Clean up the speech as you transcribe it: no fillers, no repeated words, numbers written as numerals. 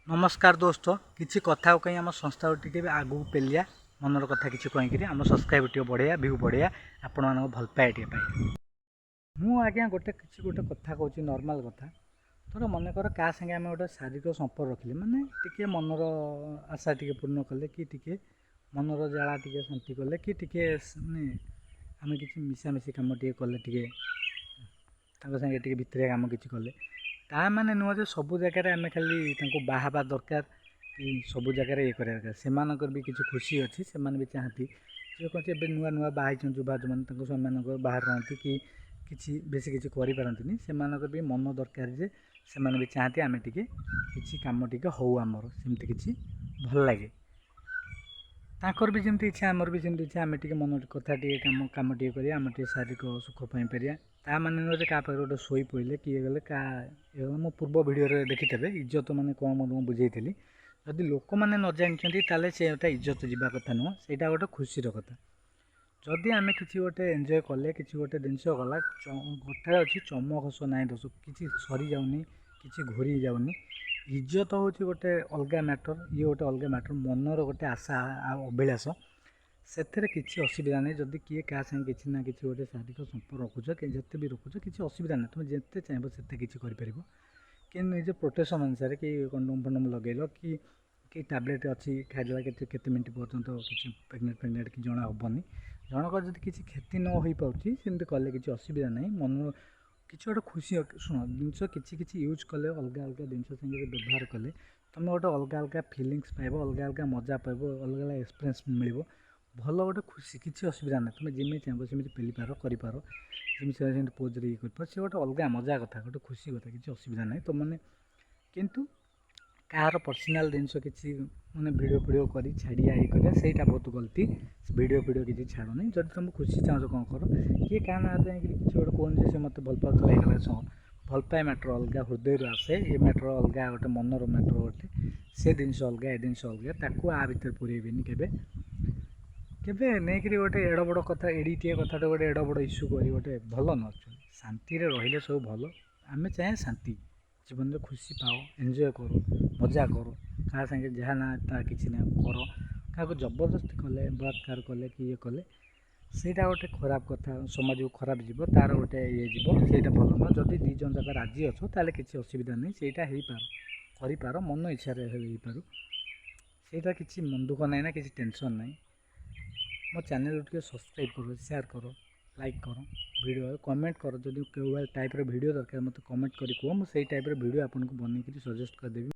ନମସ୍କାର ଦୋସ୍ତ। କିଛି କଥା କହି ଆମ ସଂସ୍ଥାକୁ ଟିକେ ବି ଆଗକୁ ପେଲିଆ, ମନର କଥା କିଛି କହିକିରି ଆମ ସବସ୍କ୍ରାଇବ୍ ଟିକେ ବଢ଼େଇବା, ଭ୍ୟୁ ବଢ଼େଇବା, ଆପଣମାନଙ୍କ ଭଲ ପାଇବା ଟିକେ ପାଇବା। ମୁଁ ଆଜ୍ଞା ଗୋଟେ କିଛି ଗୋଟେ କଥା କହୁଛି, ନର୍ମାଲ୍ କଥା। ଧର ମନେକର କାହା ସାଙ୍ଗେ ଆମେ ଗୋଟେ ଶାରୀରିକ ସମ୍ପର୍କ ରଖିଲେ, ମାନେ ଟିକେ ମନର ଆଶା ଟିକେ ପୂର୍ଣ୍ଣ କଲେ କି ଟିକେ ମନର ଜ୍ୱାଳା ଟିକେ ଶାନ୍ତି କଲେ କି ଟିକେ ମାନେ ଆମେ କିଛି ମିଶାମିଶି କାମ ଟିକେ କଲେ, ଟିକେ ତାଙ୍କ ସାଙ୍ଗେ ଟିକେ ଭିତରେ କାମ କିଛି କଲେ, ତା ମାନେ ନୁହଁ ଯେ ସବୁ ଜାଗାରେ ଆମେ ଖାଲି ତାଙ୍କୁ ବାହା ହେବା ଦରକାର କି ସବୁ ଜାଗାରେ ଇଏ କରିବା ଦରକାର। ସେମାନଙ୍କର ବି କିଛି ଖୁସି ଅଛି, ସେମାନେ ବି ଚାହାନ୍ତି। ଯିଏ କହୁଛି ଏବେ ନୂଆ ନୂଆ ବାହା ହେଇଛନ୍ତି, ଯେଉଁ ଭାଉଜମାନେ ତାଙ୍କ ସ୍ୱାମୀମାନଙ୍କ ବାହାରେ ରହନ୍ତି କି କିଛି ବେଶୀ କିଛି କରିପାରନ୍ତିନି, ସେମାନଙ୍କର ବି ମନ ଦରକାର ଯେ ସେମାନେ ବି ଚାହାନ୍ତି ଆମେ ଟିକେ କିଛି କାମ ଟିକେ ହଉ ଆମର, ସେମିତି କିଛି ଭଲ ଲାଗେ। ତାଙ୍କର ବି ଯେମିତି ଇଚ୍ଛା, ଆମର ବି ସେମିତି ଇଚ୍ଛା। ଆମେ ଟିକେ ମନ କଥା ଟିକେ କାମ କାମ ଟିକେ କରିବା, ଆମେ ଟିକେ ଶାରୀରିକ ସୁଖ ପାଇପାରିବା। ତା ମାନେ ନୁହେଁ ଯେ କାହା ପାଖରେ ଗୋଟେ ଶୋଇ ପଡ଼ିଲେ କିଏ ଗଲେ କାହା। ମୋ ପୂର୍ବ ଭିଡ଼ିଓରେ ଦେଖିଥିବେ ଇଜ୍ଜତ ମାନେ କ'ଣ, ମୁଁ ତୁମକୁ ବୁଝେଇଥିଲି। ଯଦି ଲୋକମାନେ ନ ଜାଣିଛନ୍ତି, ତାହେଲେ ସେଇଟା ଇଜ୍ଜତ ଯିବା କଥା ନୁହଁ, ସେଇଟା ଗୋଟେ ଖୁସିର କଥା। ଯଦି ଆମେ କିଛି ଗୋଟେ ଏନ୍ଜୟ କଲେ, କିଛି ଗୋଟେ ଜିନିଷ ଗଲା, କଥାରେ ଅଛି, ଚମ ଖସ ନାହିଁ ଦୋଷ। କିଛି ସରିଯାଉନି, କିଛି ଘୋରି ଯାଉନି। ଇଜ୍ଜତ ହେଉଛି ଗୋଟେ ଅଲଗା ମ୍ୟାଟର୍, ଇଏ ଗୋଟେ ଅଲଗା ମ୍ୟାଟର୍। ମନର ଗୋଟେ ଆଶା ଆଉ ଅଭିଳାଷ, ସେଥିରେ କିଛି ଅସୁବିଧା ନାହିଁ। ଯଦି କିଏ କାହା ସାଙ୍ଗେ କିଛି ନା କିଛି ଗୋଟେ ଶାରୀରିକ ସମ୍ପର୍କ ରଖୁଛ କି ଯେତେ ବି ରଖୁଛ, କିଛି ଅସୁବିଧା ନାହିଁ। ତୁମେ ଯେତେ ଚାହିଁବ ସେତେ କିଛି କରିପାରିବ। କିନ୍ତୁ ନିଜ ପ୍ରୋଟେକ୍ସନ୍ ଅନୁସାରେ କି କଣ୍ଡୋମ୍ ଫଣ୍ଡୋମ୍ ଲଗେଇଲ କି ଟ୍ୟାବଲେଟ୍ ଅଛି, ଖାଇଦେଲା, କେତେ କେତେ ମିନିଟ୍ ପର୍ଯ୍ୟନ୍ତ କିଛି ପ୍ରେଗନେଣ୍ଟ ଫେଗନେଣ୍ଟ କି ଜଣା ହେବନି। ଜଣଙ୍କର ଯଦି କିଛି କ୍ଷତି ନ ହୋଇପାରୁଛି, ସେମିତି କଲେ କିଛି ଅସୁବିଧା ନାହିଁ। ମନ କିଛି ଗୋଟେ ଖୁସି। ଶୁଣ, ଜିନିଷ କିଛି କିଛି ୟୁଜ୍ କଲେ, ଅଲଗା ଅଲଗା ଜିନିଷ ସାଙ୍ଗରେ ବ୍ୟବହାର କଲେ, ତୁମେ ଗୋଟେ ଅଲଗା ଅଲଗା ଫିଲିଙ୍ଗସ୍ ପାଇବ, ଅଲଗା ଅଲଗା ମଜା ପାଇବ, ଅଲଗା ଅଲଗା ଏକ୍ସପିରିଏନ୍ସ ମିଳିବ, ଭଲ ଗୋଟେ ଖୁସି। କିଛି ଅସୁବିଧା ନାହିଁ। ତୁମେ ଯେମିତି ଚାହିଁବ ସେମିତି ପେଲିପାର, କରିପାର, ଯେମିତି ଚାହିଁବ ସେମିତି ପୋଜ୍ରେ ଇଏ କରିପାର। ସେ ଗୋଟେ ଅଲଗା ମଜା କଥା, ଗୋଟେ ଖୁସି କଥା, କିଛି ଅସୁବିଧା ନାହିଁ ତୁମମାନେ। କିନ୍ତୁ କାହାର ପର୍ସନାଲ୍ ଜିନିଷ କିଛି ମାନେ ଭିଡ଼ିଓ ଫିଡ଼ିଓ କରି ଛାଡ଼ିବା, ଇଏ କରିବା, ସେଇଟା ବହୁତ ଗଲତି। ଭିଡ଼ିଓ ଫିଡ଼ିଓ କିଛି ଛାଡ଼ନି। ଯଦି ତୁମେ ଖୁସି ଚାହୁଁଛ, କ'ଣ କର। କିଏ କାହା ନାଁରେ ଯାଇକିରି କିଛି ଗୋଟେ କୁହନ୍ତି ଯେ ସେ ମୋତେ ଭଲ ପାଉଥିଲା, ହେଇଗଲା। ଶୁଣ, ଭଲ ପାଏ ମ୍ୟାଟର୍ ଅଲଗା, ହୃଦୟରୁ ଆସେ। ଏ ମ୍ୟାଟର୍ ଅଲଗା, ଗୋଟେ ମନର ମ୍ୟାଟର୍ ଗୋଟେ। ସେ ଜିନିଷ ଅଲଗା, ଏ ଜିନିଷ ଅଲଗା। ତାକୁ ଆ ଭିତରେ ପୁରେଇବେନି କେବେ କେବେ। ନେଇକିରି ଗୋଟେ ଏଡ଼ ବଡ଼ କଥା, ଏଡ଼ିଟିଏ କଥାଟା ଗୋଟେ ଏଡ଼ ବଡ଼ ଇସ୍ୟୁ କରି ଗୋଟେ ଭଲ ନୁହଁ ଆକ୍ଚୁଆଲି। ଶାନ୍ତିରେ ରହିଲେ ସବୁ ଭଲ। ଆମେ ଚାହେଁ ଶାନ୍ତି ଜୀବନରେ, ଖୁସି ପାଅ, ଏନ୍ଜୟ କର, ମଜା କର। କାହା ସାଙ୍ଗେ ଯାହା ନା ତା କିଛି ନା କର। କାହାକୁ ଜବରଦସ୍ତି କଲେ, ବଳାତ୍କାର କଲେ କି ଇଏ କଲେ, ସେଇଟା ଗୋଟେ ଖରାପ କଥା। ସମାଜକୁ ଖରାପ ଯିବ, ତା'ର ଗୋଟେ ଇଏ ଯିବ, ସେଇଟା ଭଲ ନୁହଁ। ଯଦି ଦୁଇ ଜଣ ଯାକ ରାଜି ଅଛ, ତାହେଲେ କିଛି ଅସୁବିଧା ନାହିଁ। ସେଇଟା ହେଇପାର, କରିପାର, ମନ ଇଚ୍ଛାରେ ହେଇପାରୁ। ସେଇଟା କିଛି ମନ ଦୁଃଖ ନାହିଁ ନା କିଛି ଟେନସନ୍ ନାହିଁ। ମୋ ଚ୍ୟାନେଲ୍ ଟିକେ ସବସ୍କ୍ରାଇବ୍ କର, ସେୟାର କର, ଲାଇକ୍ କର ଭିଡ଼ିଓ, କମେଣ୍ଟ କର। ଯଦି କେଉଁ ଭଳି ଟାଇପ୍ର ଭିଡ଼ିଓ ଦରକାର, ମୋତେ କମେଣ୍ଟ କରି କୁହ। ମୁଁ ସେଇ ଟାଇପ୍ର ଭିଡ଼ିଓ ଆପଣଙ୍କୁ ବନେଇକିରି ସଜେଷ୍ଟ କରିଦେବି।